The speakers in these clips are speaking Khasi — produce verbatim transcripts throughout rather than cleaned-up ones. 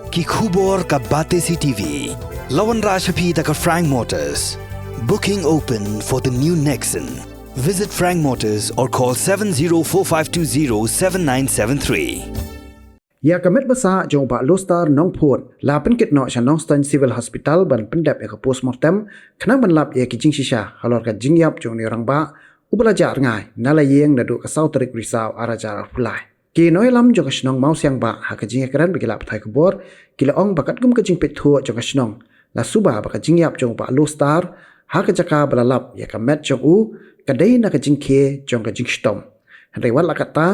Ki khubor ka Batesi T V. La wanrah sha phi da ka Frank Motors. Booking open for the new Nexon. Visit Frank Motors or call seven zero four five two zero seven nine seven three. Ïa ka met ba sah jong u Bah Lostar Nongphut la pynkit noh sha Nongstoiñ Civil Hospital ban pyndep ïa ka postmortem khnang ban lap ïa ki jingshisha halor ka jingïap jong une u rangbah uba la jah rngai na la ïing naduh ka saw tarik u Risaw ar hajar arphew lai. Ki nongïalam jong ka shnong Mawsiangbah ha ka jingïakren bad ki lad pathai khubor ki la ong ba katkum ka jingpeit thuh jong ka shnong la suba ba ka jingïap jong u Bah Lostar ha ka jaka ba la lap ïa ka met jong u ka dei na ka jingkhie jong ka jingshitom. Hynrei wat la katta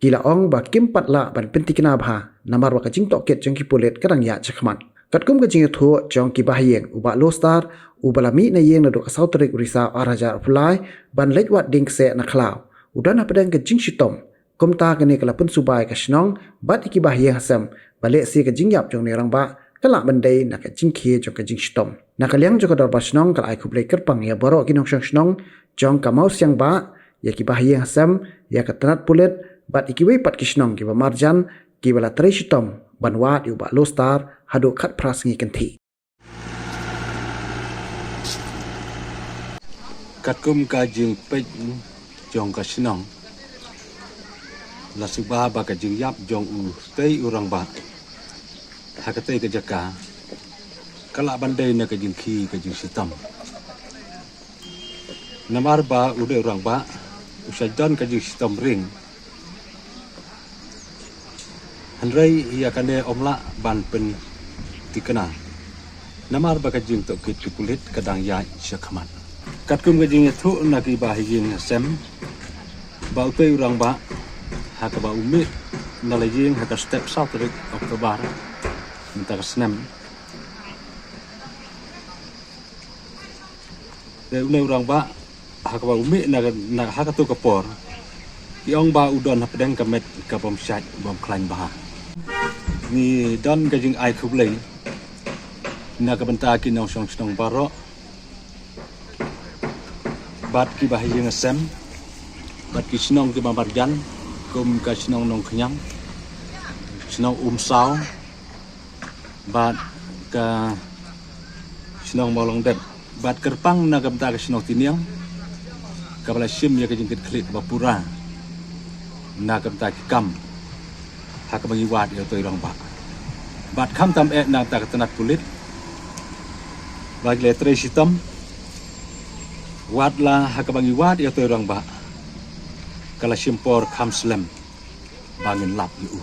ki la ong ba kim pat lah ban pynthikna bha namar ba ka jingtohkit jong ki pulit ka dang ïaid shakhmat. Katkum ka jingïathuh jong ki bahaïing, u Bah Lostar uba la mih na ïing naduh ka saw tarik u Risaw ar hajar arphew lai ban leit wad dieng kseh na khlaw u don hapdeng ka jingshitom. Kumta kane ka la pynsuba ïa ka shnong bad ïa ki bahaïing hasem ba lehse ka jingïap jong une u rangbah ka lah ban dei na ka jingkhie jong ka jingshitom. Na ka liang jong ka dorbar shnong ka la ai khublei kyrpang ïa baroh ki nongshong shnong jong ka Mawsiangbah, ïa ki bahaïing hasem, ïa ka tnat pulit bad ïa kiwei pat ki shnong kiba marjan kiba la trei shitom ban wad ïa u Bah Lostar haduh khatphra sngi kynthih. Katkum ka jingpeit jong ka shnong la suba ba ka jingïap jong utei u rangbah ha katei ka jaka ka lah ban dei na ka jingkhie ka jingshitom. Namar ba une u rangbah u sa don ka jingshitom ring. Hynrei ïa kane ym lah ban pynthikna namar ba ka jingtohkit ki pulit ka dang ïaid shakhmat. Katkum ka jingïathuh na ki bahaïing hasem ba utei u rangbah ha kaba u mih na la ïing ha ka step saw tarik October mynta ka snem. Te une u rangbah ha kaba u mih na, na ha kato ka por ki ong ba u don hapdeng ka met ka bym shait bym khlaiñ bha. Ngi don ka jingai khublei na ka bynta ki nongshong shnong baroh bad ki bahaïing hasem bad ki shnong kiba marjan kum ka shnong Nongkhñiang, shnong Umsaw, bad ka shnong Mawlongdep bad kyrpang na ka bynta ka shnong Tiniang kaba la shim ïa ka jingkitkhlieh kaba pura na ka bynta ki kam ha kaba ngi wad ïa utei u rangbah. Bad khamtam eh na ka bynta ka tnat pulit ba ki la trei shitom wat la ha kaba ngi wad ïa utei u rangbah ka la shim por kham slem ba ngin lap ïa u.